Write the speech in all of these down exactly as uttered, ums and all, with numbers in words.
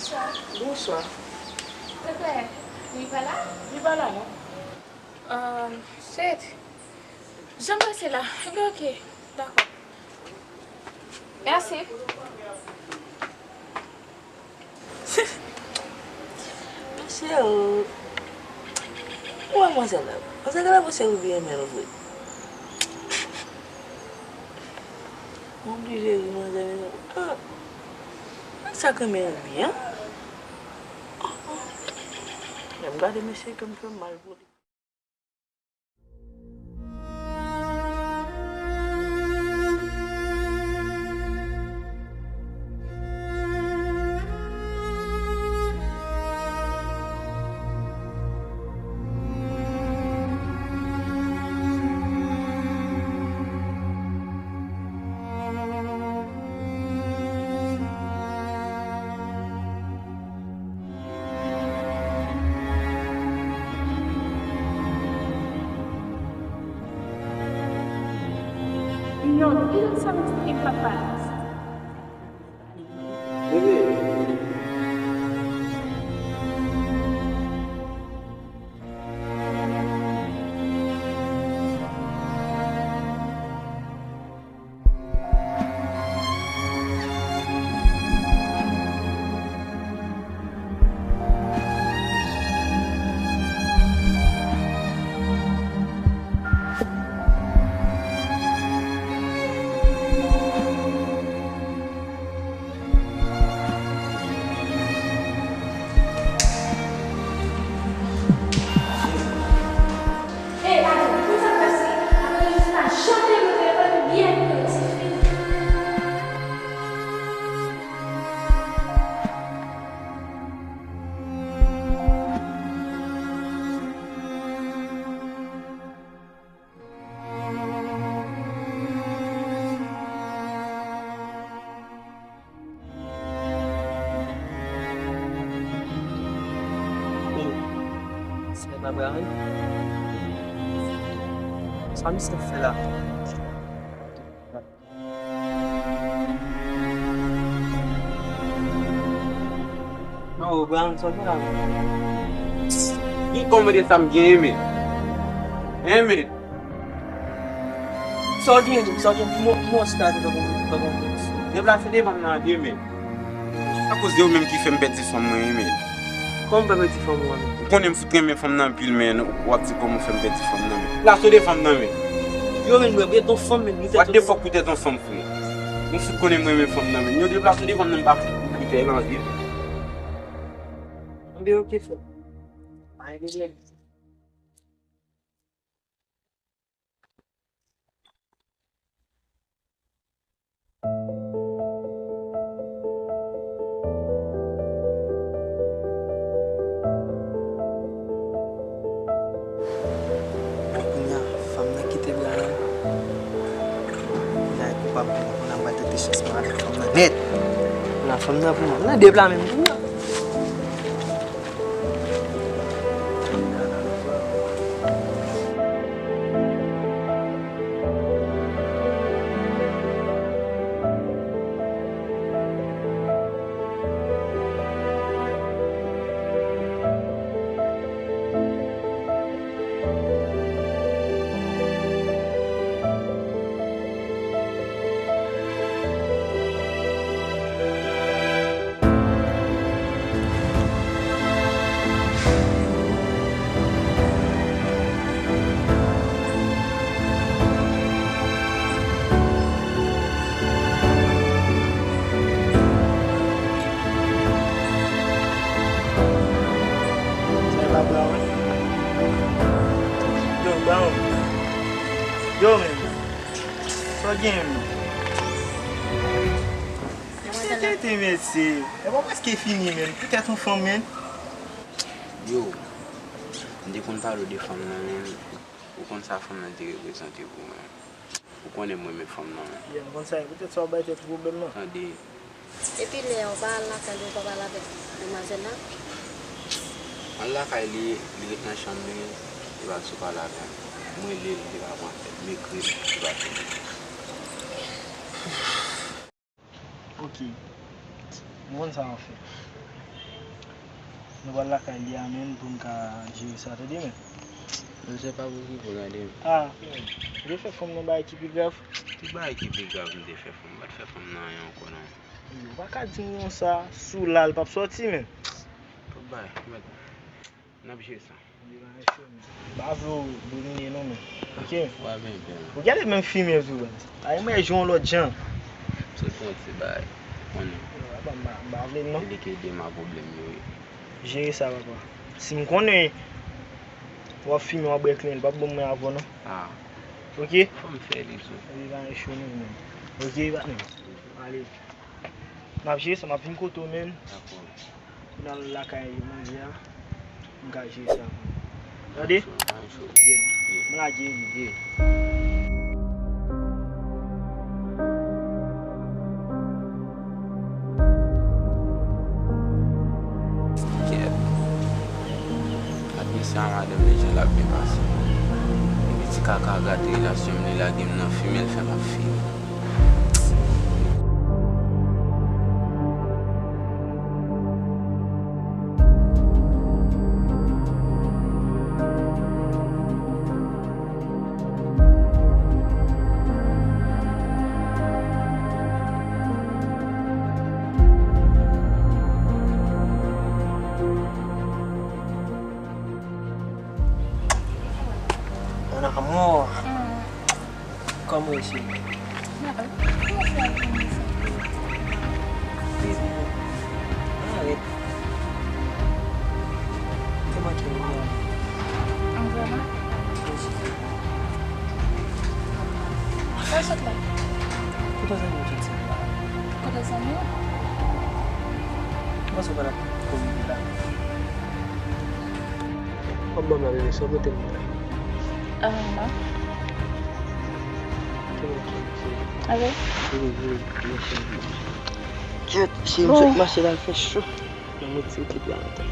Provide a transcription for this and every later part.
Bonswa. Tètè, li pa la? Li pa la, non. Ahn, Sweet, jan m pase la? Ebyen, oke, dakò. Mèsi. Mesye, ou wè manzè la? Manzè la, mesye, ou byen renmen l vre. Mwen oblije ri, manzè, men, ah, sa k renmen ri, an? Lè m gade mesye, kè m fè m mal pou li. Une autre île sans escapade. Ey, Adi, pou sa k pase? Apre nou pa janm te montre nou byen pou nou ti fi. Oh, se pa Brian? Sa misye ap fè la? Non, Brian, sa w gen la menm? Ki kòmande sa m gen, men? Hein, men? Sa w gen, sa w gen pou mwen, pou mwen, sa w gen pou mwen, pou mwen. Deplase devan m nan, men. Akoz de ou menm ki fè m pèdi fanm mwen, men. Kòman m fè pèdi fanm ou a menm? Ou konnen m fout renmen fanm nan anpil, men w ap di kòman w fè m pèdi fanm nan, men. Deplase devan m nan, men. Yo, men, mwen, mwen, ton fanm, men, nou te. What the fuck, poutèt yon fanm, frè? Ou fout konnen m renmen fanm nan, men. Yo, deplase devan m nan, m pa fout pou kite l anvi. Anben, oke, frè. Pa gen pwoblèm. Bon, kounye a, fanm nan kite Brian. Kounye a, li koupab, kounye a, m pral tante chans mwen avèk fanm nan nèt. Kounye a, fanm nan pou mwen. M nan de pla menm, kounye a. Sa e pa blan, wi. Yo, blan. Yo, men. Sa w gen, men? Tete, mesye. E pa prèske fini, men. Poutèt yon fanm, men. Yo, m te konn pale w de fanm nan, men. Ou konn sa fanm nan te reprezante pou mwen. Ou konnen m renmen fanm nan, men. Yeah, m konn sa, poutèt sa w bay tèt ou pwoblèm nan. Tande. Epi lè a, ou pa al lakay li, ou pa pale avèk demwazèl la? M al lakay li, li ret nan chanm li, li pa sou pale avè m. M rele l, li pa pran apèl. M ekri l, li pa fè l. Ok. M konn sa w ap fè. Nou pral lakay li a, menn, pou m ka jere sa, tande, menn. Mwen se pa pou ki pou gade m. Ah, men, ou te fè fanm nan bagay ki pi grav. Ki bagay ki pi grav m te fè fanm? M pa t fè fanm nan anyen ankò, non. Yo, ou pa ka di m konsa, sou la, l p ap sòti, menn. Tout bagay, mèt. N ap jere sa. M pa vle w domine non, men. Ok? Ou gade menm fimen tou, baz. Ay, mwen jwe yon lòt jan. Se pou yon ti bagay. Konnen. M pa vle non. Se li ki ede m a pwoblèm yo, wi. Jere sa, papa. Si m konnen w ap fimen, w ap bwè klen, l p ap bon mwen avè w non. Ah. Ok? Fò m fè li tou. Li pa cho non, men. Ok, patnè. Ale. M ap jere sa, m ap vin kote w, menn. Dakò. Pou n al lakay manje a, m ka jere sa pou nou. Tande? Pa gen cho, pa gen cho. Yeah. Yeah. M lage li, yeah. Kèt. Gad mesye a madanm li jan l ap byen pase. Epi ti kaka gate relasyon m, li lage m nan fimen, l fè m ap fini. Mon amour. Kòman w ye, cheri? Kòman w fè al vini sa? Baby, arèt. Te manke m, wi. An vrèman? Wi, cheri. Sa w sot la? Kote zanmi w soti la? Kote zanmi w? Mwen panse w pa t ap kou rive la. W ap ban m la, bebe, sa w pote m la? Ah, non. Te manke m, cheri. Alò? Vini, vini, vini, cheri, vini. Kèt, cheri, m sot mache la, l fè cho. Nan mwen ti ekip la, antann.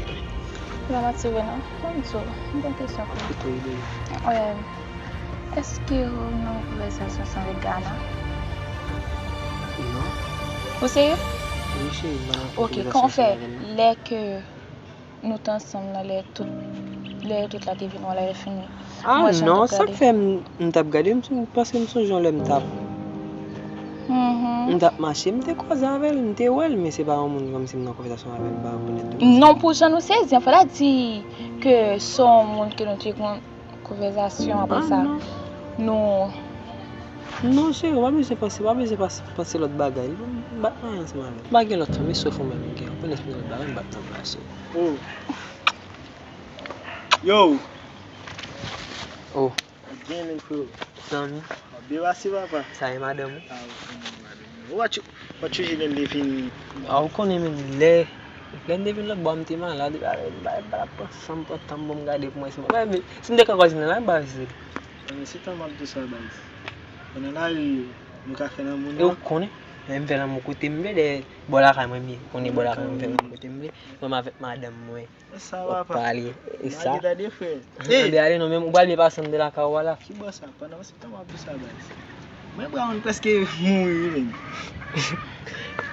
Sa pa ti vre, non. Ban m di w, m gen yon kesyon pou ou. Koute w, bebe. Wi. Èske w nan yon konvèsasyon ansanm avèk Gana? Non. Ou serye? Wi, cheri, m pa nan konvèsasyon ansanm avè l, non. Ok, kòman w fè lè ke nou t ansanm nan, lè tout, lè tout la te vin wè, lè l fini? Ah non, sa k fè m, m t ap gade, m sou, paske m sonje yon lè m t ap, m t ap mache, m te kwaze avè l, m te wè l, men se pa yon moun kòmsi m nan konvèsasyon avè l, m pa rekonèt li. Non, pou jan nou sezi an, fò ta di ke se yon moun ke nou te konn konvèsasyon, apre sa, nou... Non, cheri, w pa bezwen panse, w pa bezwen pas-, panse lòt bagay. M pa t nan anyen ansanm avè l. M pa gen lòt fanm, e sèl ou menm m gen. Ou konnen si m gen lòt bagay, m p ap tann pase. Oh. Yo. Oh. Ap byen, men, freo. Zanmi. Ap byen pase, papa. Sa e madanm ou? Ah, wi, se mwen, madanm mwen. Ou pa tchou-, pa tchouche lè m te vin. Ah, ou konnen, men, lè, lè m te vin lòt bò a, m te malad, m pa, m pa, m pa t ap pran san m, pran tan m pou m gade pou mwen, si mwen, men, si m te ka kwaze nan la, m pa vle. Nan, se tan m ap di w sa, baz. Nan lari, nou ka fè lanmou, non? E ou konnen, lè m fè lanmou kote m vle, lè bò lakay mwen m ye, ou konnen bò lakay mwen m fè lanmou kote m vle, mwen avèk madanm mwen. Sa w ap pale, e sa? Ann ale non, men ou pral byen pase anndan lakay ou a la. Ki bò sa? Pandan se tan w ap di sa, baz. Mwen, Brown prèske mouri, wi, menm.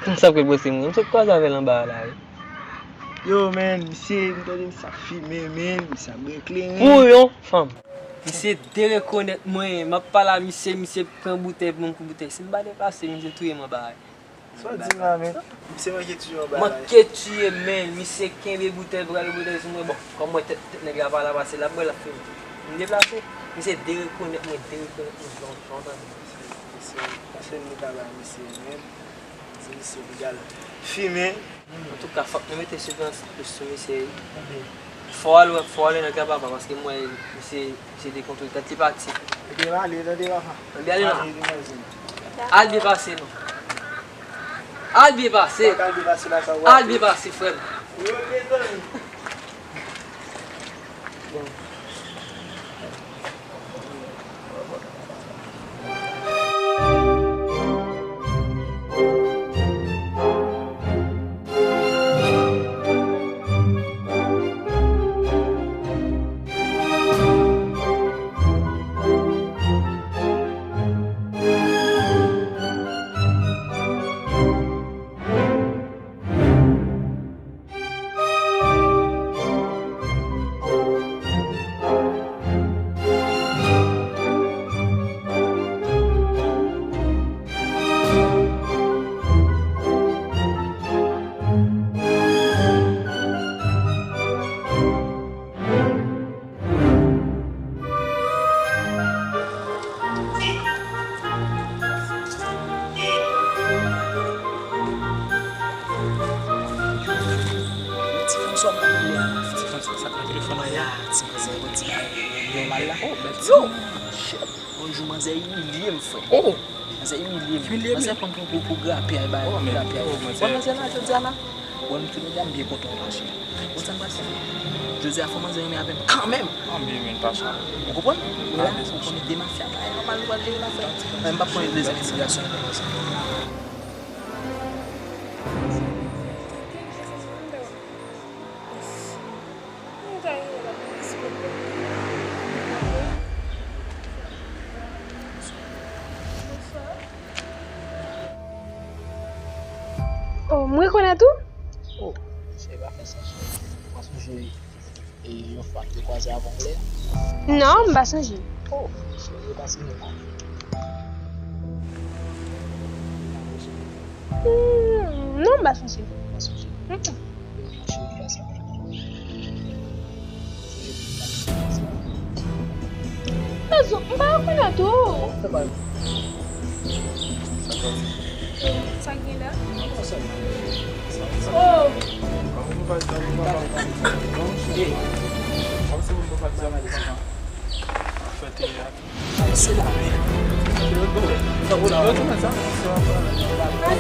Kòman sa prèske mouri? M sot kwaze avè l anba a la, wi. Yo, men, misye, m tande misye ap fimen, men, misye ap bwè kleren. Pou yon fanm. Misye derekonèt mwen, m ap pale a misye, misye pran boutèy pou mwen, kou boutèy. Si m pa deplase, misye touye m anba a. Sa w di m la, men? Misye manke tiye yon bagay. Manke tiye, men. Misye kenbe boutèy, pral boutèy sou mwen. Bon, kòm mwen tèt, tèt nèg la pa la, pase l ap bwè, l ap fimen. M deplase. Misye derekonèt mwen, derekonèt mwen, jan, jan w tande. Misye, misye, pase nou ka bay misye, men. Se misye ki gal fimen. Antouka, fòk nou mete siveyans plis sou misye, wi. Fò w al wè, fò w al wè nan ka papa, paske m wè misye, misye dekontwole tèt li pati. Ebyen, ale, tande papa. Ebyen, ale non. Al byen pase non. Al byen pase. Al byen pase, frè m. Sa k nan telefòn nan? Ti manzè, yon ti bagay nòmal la. Oh, bèl ti manzè. Yon jou manzè imilye m, frè. Oh! Manzè imilye m. Imilye m? Manzè pran m pou, pou, pou grape a, bay grape a. Bon, manzè la, jodi a la. Bon, m tounen la, m byen kontan, mache. Bon, sa n pral fè? Jodi a, fò manzè renmen avè m kanmenm. Anben, men pa sa. Ou konprann? Ou la, ou konnen de mafya, bagay nòmal, nou pral jere l avè l. Men m p ap pran lèzenvestigasyon nan sa. Oh, m rekonèt ou? Oh, cheri, pa fè sa, cheri. Ou pa sonje, e, yon fwa m te kwaze avè w anlè? Non, m pa sonje. Oh, cheri, e pa sonje non. Hmm, non, m pa sonje. Pa sonje? Mm-mm. Cheri, fè sa. Pèzo, m pa rekonèt ou. Sa k gen la? Oh!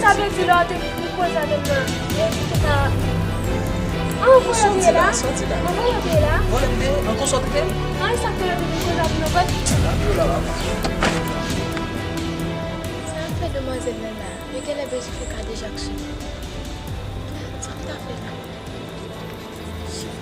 Sa vle di lè w te vin koze avè m nan, e li te ka anvoye w te ye la? Anvoye w te ye la? Vòlè m te ye? Ankò sa w te fè? An, sa k fè lè w te vin koze avè m nan vre? Sa fè demwazèl la la? Yo genlè bezwen fè kadejak sou li. Sa m ta fè la? Shit.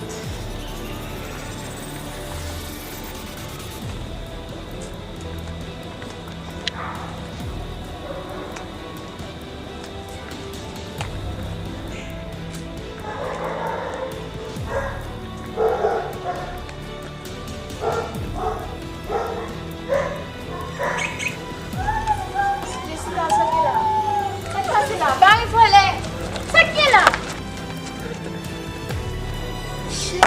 Jessica, sa k ye la? Sa k pase la? Bare vòlè! Sa k ye la? Shit!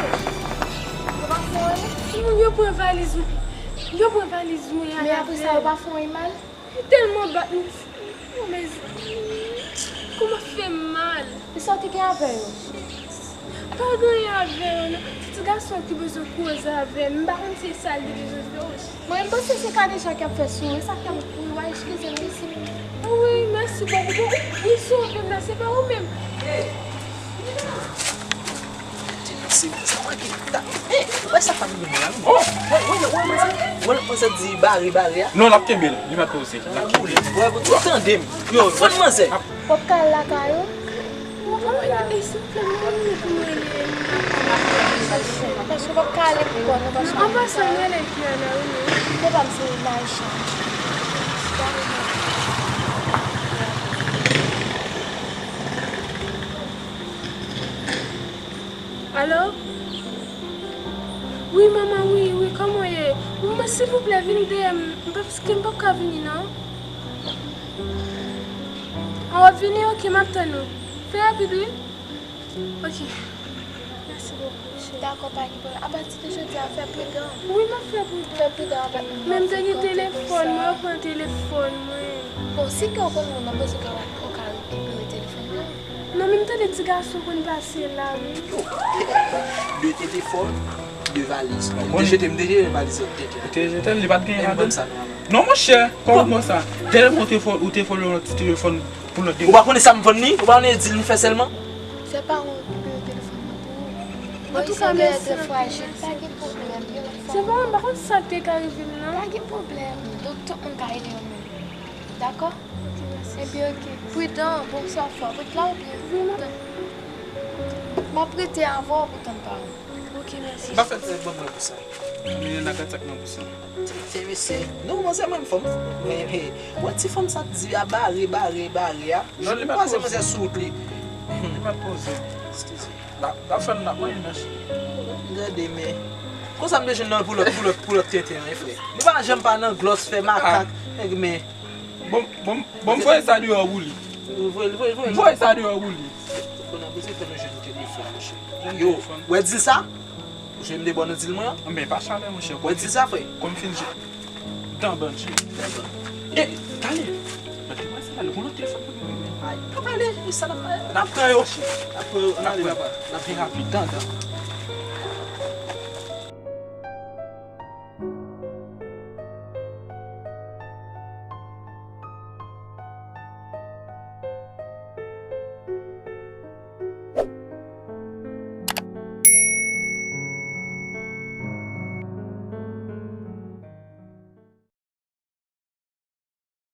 Yo pa fè anyen? Timoun yo pran valiz mwen. Yo pran valiz mwen avè yo. Men apre sa, yo pa fè anyen mal? Yo tèlman bat nou. Oh, mezanmi. Kòman fè m mal. E sa w te gen avè yo? Pa gen anyen avè yo, non. Ti gason ki bezwen koze avè m. M pa konn se sa l te bezwen fè w. Mwen, m panse se kadejak y ap fè sou ou. E sa k fè m kouri. W a eskize m, wi, si m... Wi, mèsi bòkò. Bon, ou, ou sove m la, se pa ou menm. Ti mesye, sa manke ta. Eh, wè sa pa vin la. Oh, wè, wè, wè, wè, wè, wè, sa di bare, bare a. Non, l ap kenbe l. Li mèt poze. L ap kenbe l. Wè, ou tande m. Yo, fann manzè. Fòk kal lakay ou. Mwen, mwen, e, silvouplè, mwen, mwen, mwen, mwen, paske w p ap ka ale pou kò nou, paske... An pasan, mwen rele Viana, wi, men. Li te ba m se Naisha. Alo? Wi, manman, wi, wi, kòman w ye? Wi, manman, silvouplè, vin dèyè m. M p ap, m p ap ka vini, non. An, w ap vini? Oke, m ap tann ou. Fè rapid, wi. Oke. Mèsi bokou, cheri. Dakò, pa gen pwoblèm. Apati de jodi a, fè pridan. Wi, m ap fè pridan. Fè pridan avèk moun. Men m te gen telefòn, mwen pran telefòn mwen. Bon, si ke w konn moun nan, panse ke w ka rekipere telefòn nan. Non, men m tande ti gason konn pase la, wi. Yo, de telefòn, de valiz. M te jete, m te jete valiz la, m te jete. Ou te jete l, li pa t genyen ladan l? Non, monchè, kòman konsa? Telefòn, ou te vòlè yon ti telefòn pou lòt de moun. Ou pa konnen sa m vann li? Ou pa konnen di l m fè sèlman? Se pa yon telefòn nan pou ou. Antouka, mèsi anpil. Pa gen pwoblèm. Se pa, m pa konn sa k te ka rive m nan. Pa gen pwoblèm. Donk, tout moun ka ede yo menm. Dakò? Ok, mèsi. Epi, ok. Pridan, bon, sa fò. Ret la, oubyen? Wi, m ap... M ap rete avè w pou tann paran. Ok, mèsi. M pa fè tèt ban mwen pou sa. Mwen nan gad sa k nan bouch lan. Ti, ti mesye. Non, manzè, mwen, m fanm. Men, men, wè, ti fanm sa di a bare, bare, bare a. Non, li pa t poze. Manzè sou wout li. Li pa t poze. Eskize. L ap, l ap fè m, l ap manyen mèch. Gade, men. Konsa m te jwenn nan pou lòt, pou lòt, pou lòt tenten an, frè. Li pa janm pa nan glòs, fè makak. Nèg, men. Bon, bon, bon, voye sa deyò pou li. Voye, voye, voye. Voye sa deyò pou li. Kounye a, bezwen fè nou jwenn telefòn, monchè. Yo, ou wè dil sa? Ou jwenn de bò nan dil mwen an? Men pa chalè, monchè. Ou wè dil sa, frè? Kòm fin je. Dan bandi. E, talè. Mwen te panse talè, ou nan telefòn pou nou, men. Ay, pa pale. Sa n ap, n ap pran yo. N ap pran yo. N ap pran yo. N ap pran yo. N ap pran yo. N ap pran yo.